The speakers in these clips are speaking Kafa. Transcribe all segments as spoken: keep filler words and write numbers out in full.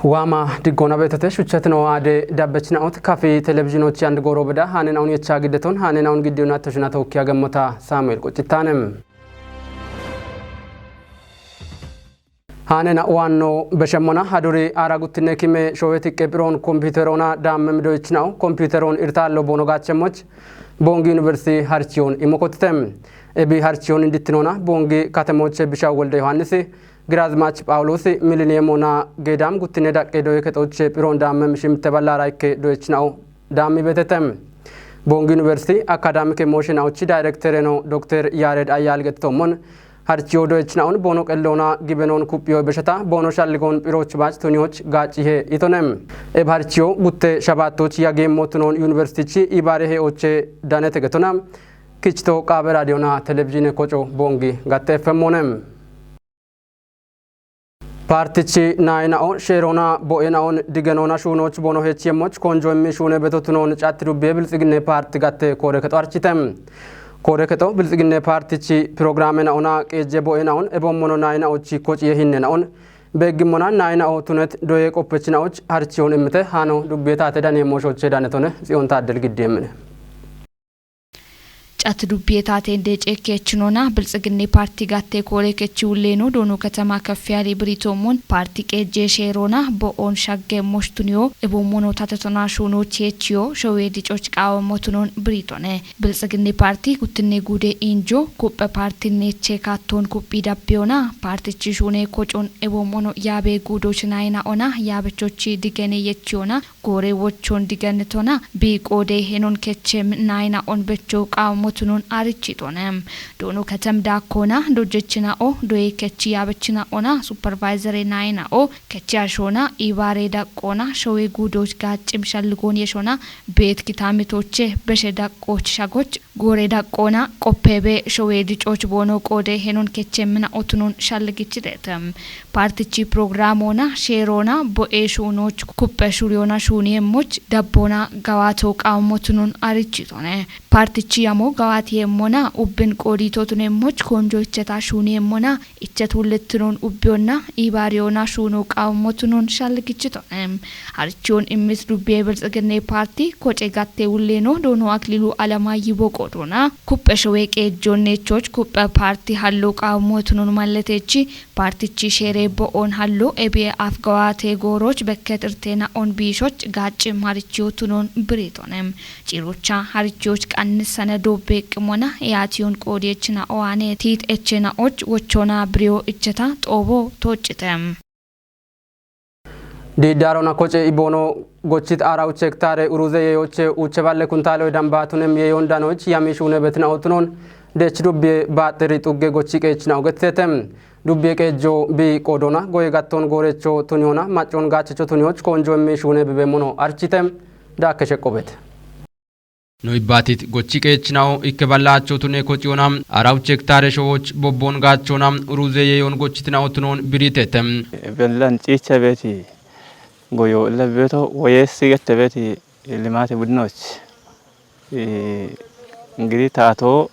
Waama diggoona beetote shuchchatino aade dabbechina'ot kafi televizhinochi and gooro beda haanena'un yechaa giddeton haanena'un giddiyon atto shina tookkiya gemmota Saamu'eel Quccittaanem. Haanena waanno beshemmona haduri aara guttinne kime showe tiqqe phiroon kompiuteroona daamme midoyichina'o kompiuteroon irtaallo boono gaachemmoch Boongi Yuniversiti harchiyoon imokotite. Ebi harchiyoon indittinoona Boongi katemooche Bishaw Wolde Yohaannisi, Giraazmaach Phaawuloosi, Miliniyeemoona Geedaam guttinne daqqe doye kexooche phiroon daamme mishimitte ballaara ikke doyechina'o daammi beetete. Boongi Yuniversiti Akaadaamike Mooshe Na'ochi Daayirektereeno Dokter Yaareed Ayyaal gettitoommon, harchiyo doyechina'on boono qelloona gibenoon kuphiyo beshata boono shalligoon phirooch baach tuniyoch gaaccihe itone. Eb harchiyo gutte shabaattoch yageemmo tunoon Yuniversitichi ibaare he'ooche danete getona. Kichito Qaabe Raadiyona Televizhiine Koco Boongi gatte F M one. Paartichi naayinao sheeroona bo'eenaon digenoona shuunooch boono heechi yemmoch konjo immi shuune beto tunoon catti dubbiye Biltsiginne Paarti gatte koore kexo archite. Koore kexo Biltsiginne Paartichi pirogiraamenaona qeejje bo'eenaon ebommono naayinaochi kociye hinnenaon beeggimmona naayinao tunet doye qoppechinaoch harchiyoon immite haano dubbiye taate daneemmo shooche danetone Tsiyoon Taaddel giddiyeemmine. Catti dubbiye taate inde ceekkeechinoona Biltsiginne Paarti gatte koore kechi hulleeno Doono Katama Keffiyali Biriitoommon Paarti qeejje sheeroona bo'oon shagge moshtuniyo ebommono tatetona shuunooch heechiyo showee dicoch qaawammo tunoon Biriitone. Biltsiginne Paarti guttinne guude injo kuphe paartinneche kaattoon kuphi dabbiyoona Paartichi shuune kocoon ebommono yaabe guudooch naayinaona yaabechochi digene yechiyoona goore wochoon digennitona bii qoode henon kechem naayina'on becho qaawammo tunoon arichitone. Doono ketem daakkoona dojjechina'o doye kechi yaabechina'ona supervaayzere naayina'o kechi ashoona ibaare daqqoona showee guudooch gaaccim shalligoon yeshoona beet kitaamitooche beshe daqqooch shagoch goore daqqoona qoppeebe showee dicoch boono qoode henon kechemmina'o tunoon shalligichiteete. Paartichi pirogiraamoona sheeroona bo'ee shuunooch kuphe shuriyoona shuuniyemmoch dabboona gawaato qaawammo tunoon arichitone. Paartichi yamo gawaatiyemmona ubbin qoodiito tunemmoch konjo icheta shuuniyemmona ichet hullittinoon ubbiyonna ibaariyoona shuuno qaawammo tunoon shalligichitone. Harchiyoon immis dubbiye Biltsiginne Paarti koce gatte hulleeno Doono Akililu Alama yibo qoodoona kuphe showee qeejjoonneechoch kuphe paarti hallo qaawammo tunoon malletechi Paartichi sheere bo'oon hallo ebiye af gawaate gooroch bekket irteena'on biishoch gaaccim harchiyo tunoon Biriitone. Ciirocha harchiyoch qannissane doobbe qimmona yaatiyoon qoodiyechina'o aane tiit echena'och wochoona biriyo icheta xoobo tooccite. Diiddaarona koce iboono gochit aara uche hektaare uruze yeyoche uche balle kuntaaloy dambaa tunem yeyoon danoch yami shuune betina'o tunoon dech dubbiye baaxxiri xugge gochi qeechina'o gettitetem. Dubbiye qeejjo bi qoodona goye gattoon goorecho tuniyoona maccoon gaachecho tuniyoch konjo immi shuune bibeemmono archite. Daakke sheqqo beete. No ibbaatit gochi qeechina'o ikke ballaacho tune kociyoona aara uche hektaare showoch bobboon gaachoona uruze yeyoon gochitina'o tunoon Biriitete. Bellan ciicha beeti goyo illa beeto woyeessi gette beeti limaate budinoch. Ee, ingidi taato,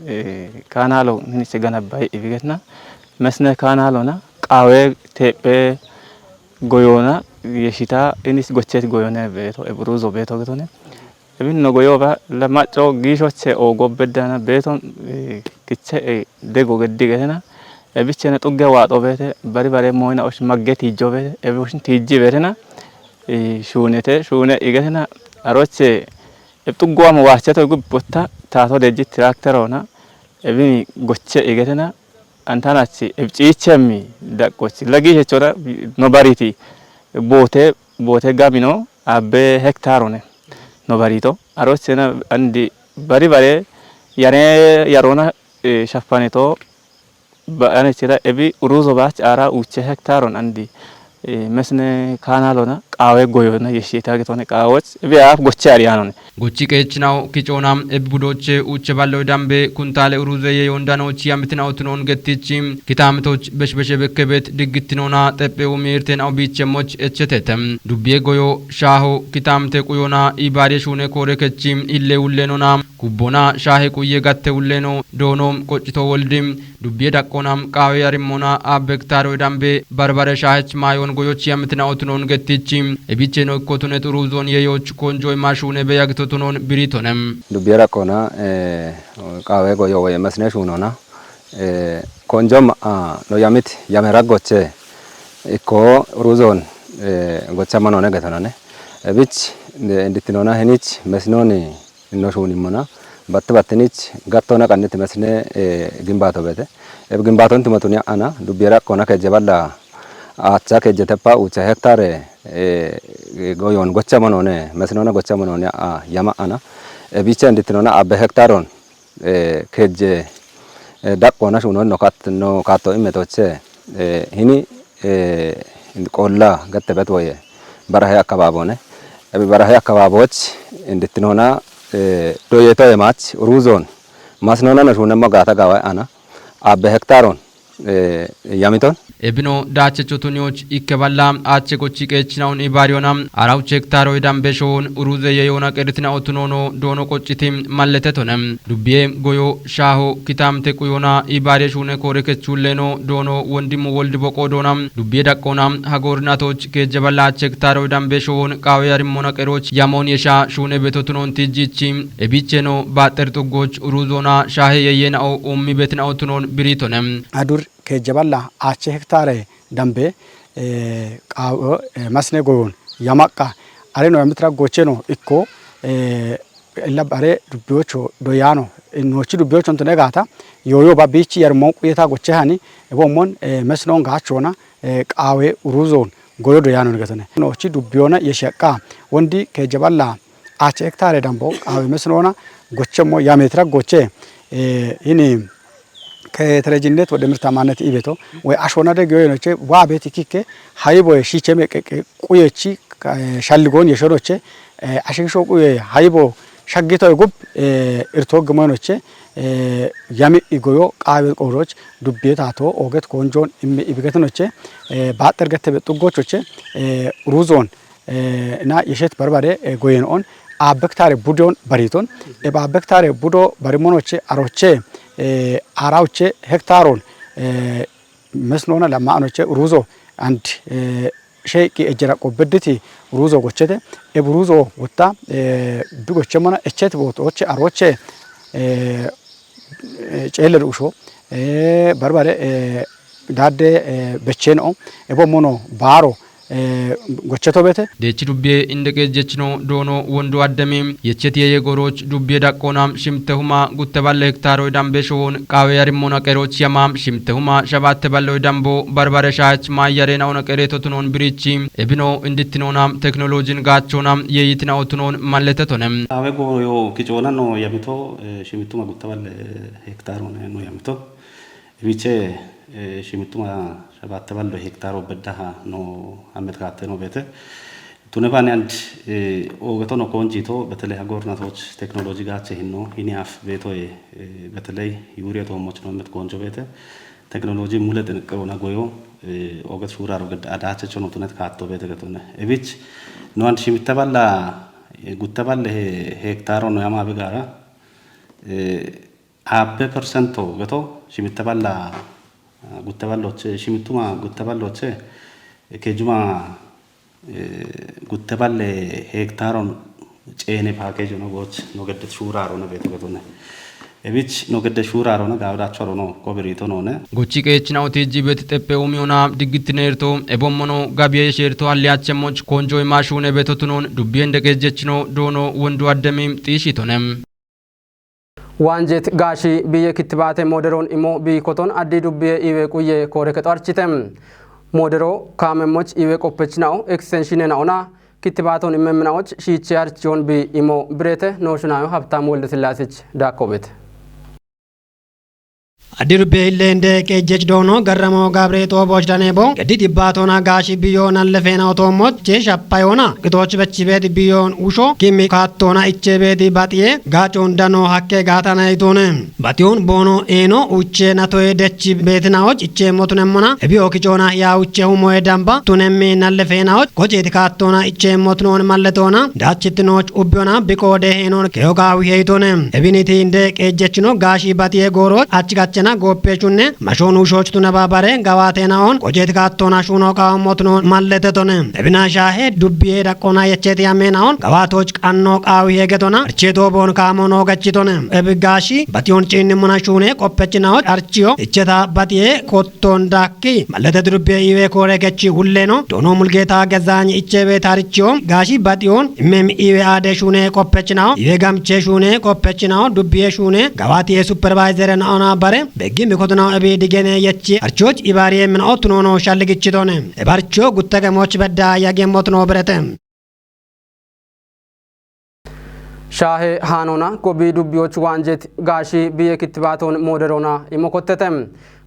ee, kaanaalo miniche ganabbay ibigetna mesne kaanaalona qaawe teephe goyoona yeshita inis gocheet goyone beeto, eburuzo beeto getone. Ebin no goyoba la macco giishoche oo gobbeddana beeton, ee, kiche, ee, dego geddi getena. Ebichene xugge waaxo beete, bari bare moyna osh magge tiijjo beete, ebi oshin tiijji beetena. Ee, shuunete, shuune igetena, aroche, eb xugguwamo waacheto gubbotta, taato dejji tiraakterona, ebini goche igetena, antanachi, eb ciichemmi daqqochi, la giishechona, no bariti, boote, boote gamino, abbe hektaarone, no barito, arochena andi bari bare, yare, yarona, ee, shaffaneto, Ba-, ane chira ebi uruzo baach aara uche hektaaron andi, ee, mesne kaanaalona, qaawe goyona yeshsheta getone qaawoch, ebi aaf goche ariyanone. Gochi qeechinao kicoona ebi budoche uche ballo dambe kuntale uruze ye yondano chi amitina otunon gettichi, kitamitoch beshbeshe bekkebet diggitinona teppe umirten au bichemoch echetetem. Dubbiye goyo shaho kitamite quyona ibariye shune kore kechi ille ullenona kubbona shahe quye gatte ulleno doono qoccito woldi dubbiye daqqona qaawe yarimmona abbe hektaaro dambe barbare shaahech maayoon goyochi amitina otunon gettichi ebicheno ikkotunet uruzoon yeyoch konjoy mashune beyagitotunon biritonem. Dubbiye daqqona, eh, qaawe goyo woye masine shunona, eh, konjom, ah, no yamit yame raggoche ikko uruzoon, eh, gocha manone getonone. Ebich, eh, inditinona hinich mesinoni inno shunimmona, batte battinich gattona qannit mesine, eh, gimbato bete. Eb gimbaton tumatuni ana, dubbiye daqqona kejje balla acha kejje teppa ucha hektare, eh, goyon gocha manone, mesinona gocha manone a yama ana. Ebicha inditinona abbe hektaron, eh, kejje, eh, daqqona shunon no kat-, no katto immetoche, eh, hini, eh, qolla gattebet woye barahe akkababone. Ebi barahe akkababoch inditinona, eh, doyeto yemach uruzoon masnona no shunemmo gata gawa ana abbe hektaron, eh, yamiton. Ebino dachecho tunioch ikke balla ache gochi qeechinaun ibariona arauche hektaro dambe showon uruze yeyona qeritina otunono doono qocciti malletetone. Dubbiye goyo shaho kitamite quyona ibariye shune kore kechulleno doono wondimu woldi boqo doona dubbiye daqqona hagornatoch kejje balla ache hektaro dambe showon qaawe yarimmona qeroch yamon yesha shune betotunon tijjichi ebicheno baxxer xuggoch uruzoona shahe yeyenao ummi betina otunon biritone. Adur kejje balla ache hektare dambe, eh, qaawe, eh, masine goyon yamaqqa areno yamit raggocheno ikko, eh, illa bare dubbiyocho doyano, eh, nochi dubbiyocho ntune gata yoyo ba bichi yarmon quyeta goche hani, ebo mon, eh, mesnon gachona, eh, qaawe uruzoon goyo doyano negatone. Nochi dubbiyona yeshaqqa wondi kejje balla ache hektare dambo qaawe mesnona gochemo yamit raggoche, eh, hini keterejinnet wode mirtamannet ibeto, ወይ አሾና ደግ የሆነች ዋ ቤት ይኪከ ሃይቦ ሺቸሜ ቀቀ ቁየቺ ሻልጎን የሸኖቼ አሸግሾ ቁየ ሃይቦ ሻጊቶ ጉብ እርቶ ግመኖቼ ያሚ ኢጎዮ ቃቤ ቆሮች ዱቤታቶ ኦገት ኮንጆን እም ኢብገትኖቼ ባጠር ገተበ ጥጎቾቼ ሩዞን እና የሸት በርበሬ ጎየንኦን አበክታሬ ቡዶን በሪቶን እብ አበክታሬ ቡዶ በሪሞኖቼ አሮቼ አራውቼ ሄክታሮን መስኖነ ለማኖቼ ሩዞ አንድ ሼቂ እጀራ ቆብድቲ ሩዞ ጎቸተ እብ ሩዞ ወታ ብጎቸ መና እቸት ቦቶቼ አሮቼ ጨለድ ኡሾ በርበሬ ዳዴ በቼንኦ እቦ ሞኖ ባሮ ጎቸቶ ቤተ። Deechi dubbiye indeqe jechino doono wondo addemi yechetiye yegoroch dubbiye daqqona shimte huma gutte balle hektaro idambe showon qaawe yarimmona qeroch yama shimte huma shabatte ballo idambo barbare shaach maayyarena ona qereto tunon birichi ebino indittinona teknolojin gaachona yeyitina otunon malletetonem. Qaawe goyo kicoona no yamito, eh, shimittuma gutte balle hektaro no yamito. Ibiche, eh, shimittuma shabatte ballo hektaro beddaha no amet gatte no beete. Tunefani and, eh, ogeto no konjito, betele hagornatoch teknoloji gache hinno, hini af beto e, eh, betele yuriya to moch no met konjo beete. Teknoloji mule ten qero na goyo, eh, oget shura ro ged adache chono tunet katto beete getone. Ebich, no and shimitte balla, eh, gutte balle he-, hektaro no yama begara, eh, Abbe persento geto shimitte balla, eh, gutte balloche, shimittuma gutte balloche, eh, kejuma, eh, gutte balle hektaron ceene package no goch no geddet shuraro ne beto getone. Ebich no geddet shuraro ne gawdacho no ko berito no ne. Gochi qeechina oti jibet teppe umiyona diggitinerto ebommono gabiye sherto halliyachemoch konjo imashune betotunon dubbiyen deqejechino doono wondu addemi xiishitonem. Waanjeet gaashi biyye kittibaate mooderoon immoo biyyi kotoon addii dubbiye iwe quyye koore kexo archite. Mooderoo kaamemmoch iwe qoppechinao ekstenshiine naona kittibaatoon immemmina'och shiiche archiyoon bi immoo bireete nooshunaayo Habtaam Wolde Sillaasich daakkoobete. Addi dubbe hille inde qeejjech doono garramo gabre xooboch danebo gedi dibbatona gaashi biyo nalle feena otoommoch che shappa yoona qitooch bechi beet biyoon usho kimi kaattona iche beeti baxiye gaacoon dano hakke gaatana itone. Batiyoon boono eeno uche natoye dechi beetinaoch iche motunemmona ebiyo kichoona ya uche humoye damba tunemmi nalle feenaoch gojeeti kaattona iche motunoon malletona daachittinooch ubbiyona biqoode heenoon keyo gaawi heitone. Ebiniti inde qeejjechino gaashi baxiye gooroch ach gachena gooppechunne mashoon ushooch tuna babare gawaatenaoon gojeeti kaattona shuuno qaawammotunoon malletetone. Ebina shaahe dubbiye daqqona yecheeti yameenaoon gawaatooch qanno qaawi hegetona archeetoo boon kaamo noo gachitone. Ebi gaashi baxiyoon ciinnimmona shuune qoppechinaoch archiyo icheta baxiye kottoon dakki mallete durubbiye iwe koore gechi hulleno doono mulgeeta gezaany ichebe taarichiyo gaashi baxiyoon immem iwe aade shuune qoppechinao iwe gamche shuune qoppechinao dubbiye shuune gawaatiye supervaizere naona bare beggi mikotunao ebi digene yechi archoch ibaariye minao tunoono shalligichitone. Ebarcho guttege moch bedda yagemmotno berete. Shaahe haanona gobi dubbiyoch waanjet gaashi biye kittibaatoon mooderoona imo kottete.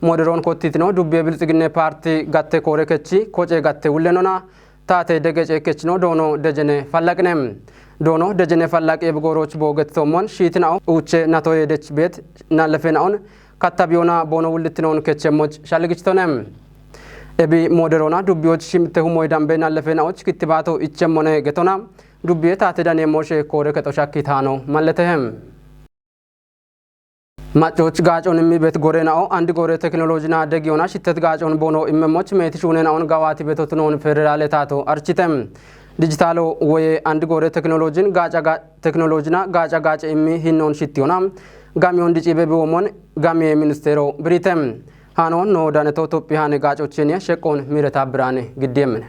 Mooderoon kottitino dubbiye biltsiginne paarti gatte koore kechi koce gatte wullenona taate degece kechino doono dejene fallaqine. Doono dejene fallaqi ebigooroch boogettoommon shiitinao uuche natoye dech beet nallefenaon kattabiyoona boono wullittinoon kechemmoch shalligichitone. Ebi mooderoona dubbiyoch shimte humoy dambe nallefenaoch kittibaato ichemmone getona dubbiye taate daneemmooshe koore kexo shakki taano malletehem. Maccoch gaacon immi bet gorena'o andi gore teknolojina degiyona shittet gaacon bono immemmoch meeti shuunenaon gawaati betotunoon federale taato architem. Dijitalo woye andi gore teknolojin gaaca ga- teknolojina gaaca gaace immi hinnoon shittiyona gamiyon dicibe biwomon gamiye ministero biritem. Hano no daneto tophi hane gaacocheniye sheqqoon mireta birane giddiyemmine.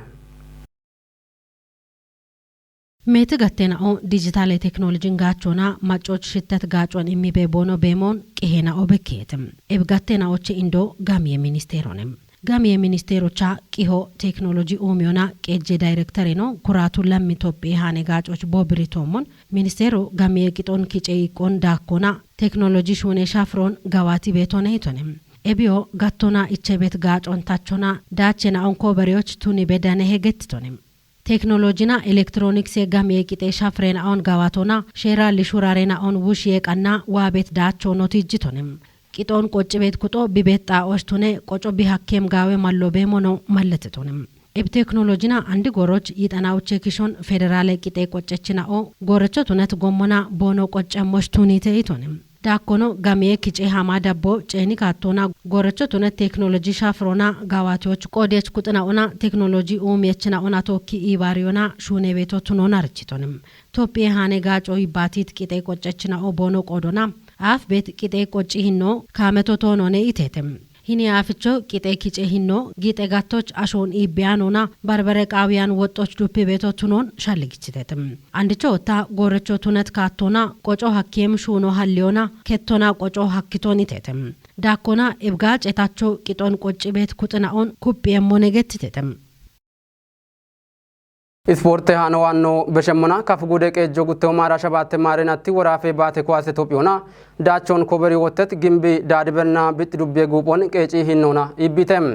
Meeti gattena'o dijitale teknolojin gaachona maccoch shittet gaacuwan immibe boono beemoon qihena'o bekkeete. Eb gattena'oche indo gamiye ministeronem. Gamiye ministerocha qiho teknoloji uumiyona qeejje dayrektereno kuraatu lammi tophi hane gaacoch boobiritoomon ministeru gamiye qixon kice iqqon daakkona teknoloji shuune shafroon gawaati beetone hitone. Ebiyo gattona ichebet gaacon tachona daachena onko bereyoch tuni bedane hegettitone. Teknolojina elektronikse gamiye qixee shafrena on gawatona sheera lishurarena on wush yeeqanna waabet daacho notijjitonem. Qixoon qoccibet kuxo bibet xaa'osh tune qoco bihakkem gaawe mallo beemono malletetonem. Eb teknolojina andi goroch yixanawuche kishon federale qixee qoccechina'o gorecho tunet gommona boono qoccemmosh tunite itonem. Daakkono gamiye kice hama dabbo ceeni kaattona gorecho tune teknoloji shafrona gawaatiyoch qoodiyech kuxina'ona teknoloji uumiyechina'ona tookki iibaariyona shuunebeeto tunoon architonim. Tophiye hane gaaco ibbaatit qixee qoccechina'o boono qoodona aaf beet qixee qocci hinno kaameto toonone iteetem. Hini aaficho qixee kice hinno giixe gattoch ashoon iibbiyaanona barbere qaawiyan woxxoch duppi beeto tunoon shalligichitetem. Andicho wotta goorecho tunet kaattona qoco hakkiem shuuno halliyona kettona qoco hakkitoon itetem. Daakkona ebga cetacho qixon qoccibet kuxina'on kuphiyemmone gettitetem. Isporte hano waanno beshemmona kaf gude qeejjo gutteho maara shabatte maarenatti woraafe baate kowaase tophiyona daachon koberi wottet gimbi daadibenna bixxi dubbiye guuphon qeeci hinnoona iibbitem.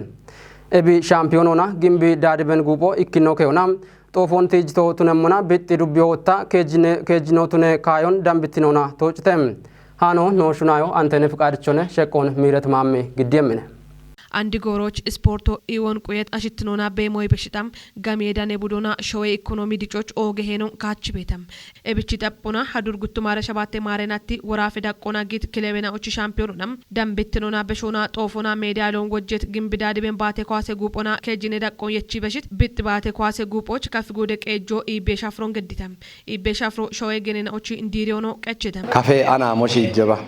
Ebi shampiyonona gimbi daadiben guupho ikkino keyona xoofon tiijjito tunemmona bixxi dubbiyo wotta keejjine- keejjino tune kaayon dambittinona toocite. Hano noo shunayo antene fiqaadichone sheqqoon miiret maammi giddiyemmine. Andi gooroch isporto iwon quyet ashittinona beemoy beshixam gamiye dane budona showe ikonomi dicoch ooge heeno kaachibetam. Ebichi xaphona hadur guttumare shabatte maarenatti woraafe daqqona git kilebena uchi shampiyonona dambittinona beshona xoofona meedalon wojjet gimbi daadiben baate kowaase guuphona keejjine daqqon yechi beshit bixxi baate kowaase guuphoch kaf guude qeejjo iibbe shafron gedditam. Iibbe shafro showe genena uchi indiiriyoono qechedam. Kafe anaamo shiijjeba.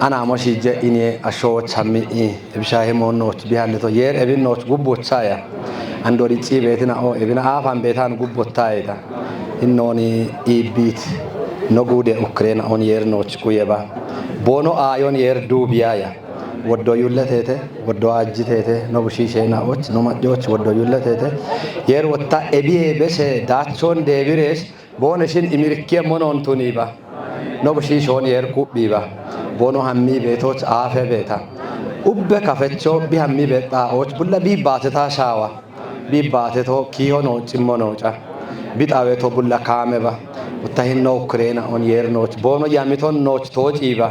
Anaamo shiijje iniye ashshowoch hammi i ebishahe moonnooch bihanneto yeer ebinnoch gubbochaya. Andori ciibeetina o ebina aafan beetan gubbottayeta. Innooni iibbiit no guude ukkireena on yeer nooch quyeba. Boono aayon yeer duubiyaya. Woddo yulleteete, woddo ajjiteete, no bushiisheenaoch, no maccoch woddo yulleteete. Yeer wotta ebiyee bese daachoon deebirees booneshin imirikkiye monoon tuniiba. No bushiishoon yeer kuphiiba. Boono hammii beetooch aafe beeta. Ubbe kafecho bihammi bexxaa'ooch bulla biibbaateta shaawa. Biibbaate to kiiho noo cimmo nooca. Bixaawe to bulla kaame ba. Uttahin noo ukkireena on yeer nooch. Boono yamiton nooch too ciiba.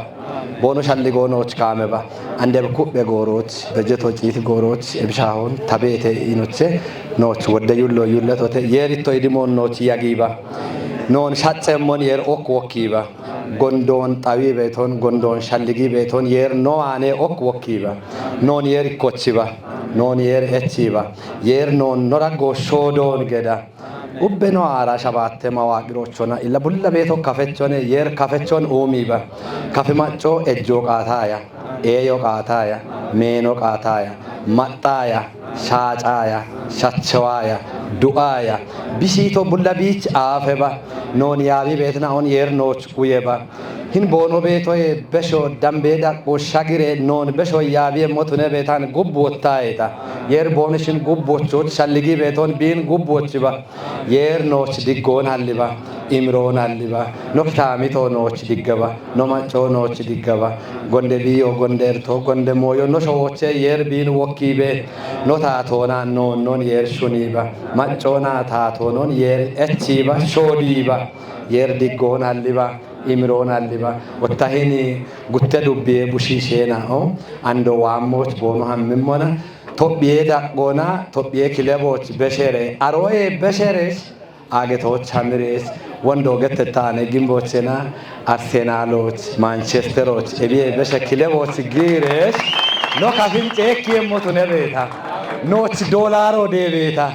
Boono shalligoo nooch kaame ba. Andeb ku'be goorooch, bejeto ciit goorooch, ebishaahon tabeete inoche nooch wodde yullo yulletote yeeritto idimoon nooch yagiiba. Noon shaxxeemmon yeer ok wokkiiba. Gondoon xawi beeton, gondoon shalligi beeton yeer no aane ok wokkiiba. Noon yeer ikkochiba. Noon yeer echiba. Yeer noon nora goshsho doon geda. Ubbe no ara shabatte mawaqiro chona illa bulla beeto kafechone yeer kafechon uumiba. Kafi macco ejjo qaataya, eeyo qaataya, meeno qaataya, maxxaya, shaacaya, shachewaya, du'aya. Bisiito bulla biich aafeba. Noon yaabi beetina on yeer nooch uyeba. Hin boono beetoye besho dambe daqqo shagire noon besho yaabi motune beetan gubbu wottaayeta. Yeer boonishin gubbu wochoot shalligi beeton biin gubbu wochiba. Yeer nooch diggoon halliba. Imroon halliba. No kitaamito nooch diggaba. No macco nooch diggaba. Gonde biyo, gonde erto, gonde mooyo no showoche yeer biin wokkibe. No taatoona noon noon yeer shuniba. Maccoona taatoonon yeer echiba, shoodiba. Yeer diggoon halliba. Imiroon alliba. Ottahini gutte dubbiye bushiisheena'o. Ando waammoch boono hammimmona. Tophiye daqqoona, Tophiye kileboch beshere. Aroye besheresh, agetoch hamiresh. Wondo gette taane gimbochena, Arsenaloch, Manchesteroch, ebiye beshe kileboch giiresh. No kafin ceekki yemmotune beeta. Noch doolaro deebeeta.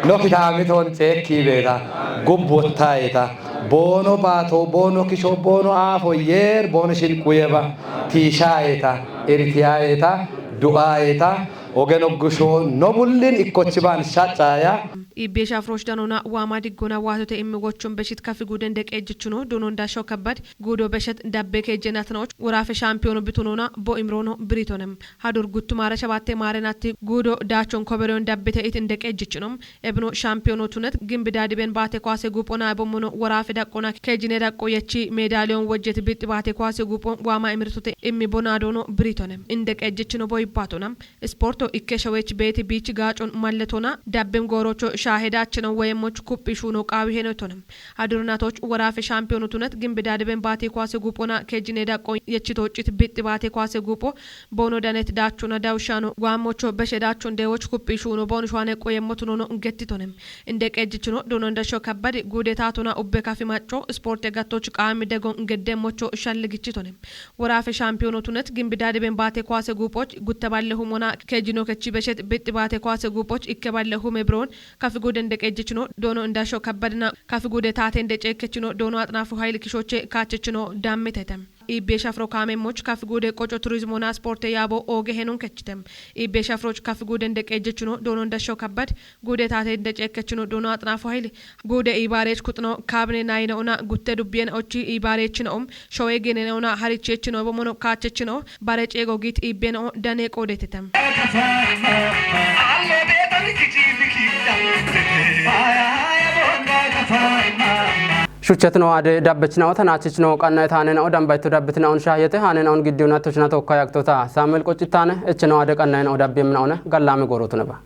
No kitaamiton ceekki beeta. Gubbottaeta. Boono baato, boono kisho, boono aafo yeer, boono shinquyeba. Tiishaeta, iritiyaeta, du'aeta, ogen oggusho, no bullin ikkochiban shaccaya. Iibbiye shafroosh danona waama diggona waatote immi wochun beshit kafi guden deqeejjichuno dunon dasho kabbad guudo beshet dabbe keejjenatnoch woraafe shaampiyoonu bitunona bo imroono biritonem. Hadur guttumaara shabatte maarenatti guudo daachon kobereyon dabbite it indeqeejjichunom. Ebno shampiyonootunet gimbi daadiben baate kowaase guuphona ebommono woraafe daqqona keejine daqqo yechi meedaaliyon wojjeti bixxi baate kowaase guuphon waama imirtote immi bonaadono biritonem. Indeqeejjichino boyibbaatona. Isporto ikke shawech beeti biich gaacon malletona dabbem goorocho shaahedaachino woyemmoch kuphi shuuno qaawi henotonem. Adurnatoch woraafe shampiyonootunet gimbi daadiben baate kowaase guuphona keejine daqqo yechito cit bixxi baate kowaase guupho Boono danet daachona dawushano waammocho beshe daachon deewoch kuphi shuuno boonu shwaane qoyemmotunono gettitonem. Inde qeejjichino dunon dasho kabbadi guude taatona ubbe kafi macco isporte gattoch qaami degon geddemmocho shalligichitonem. Woraafe shampiyonootunet gimbi daadiben baate kowaase guuphoch gutte balle humona keejjino kechi beshet bixxi baate kowaase guuphoch ikke balle hume biroon kafi guude inde qeejjichino doono indasho kabbadina kafi guude taate inde ceekkechino doono axnaafu hayil kishoche kaachechino daammitetem. Iibbiye shafro kaamemmoch kaf guude qoco turizmona sporte yaabo ooge henon kechitem. Iibbiye shafroch kaf guuden deqeejjechino doonon dasho kabbad guude taateen deceekkechino doono axnaafu hayli guude iibaareech kuxno kaabine nayine ona gutte dubbiyen ochi iibaareechino om showe ginen ona harichechino bomono kaachechino bare ceego giit iibbiyeno dane qoodetetem. Shuchetno ade dabbechinao tanachichno qanna etaanenao dambayto dabbitinaon shaahyete haanenao giddiyo nattochna tokka yagtota Samuel Qoccitane echino ade qannaenao dabbiyemnaone gallaame goorotuneba.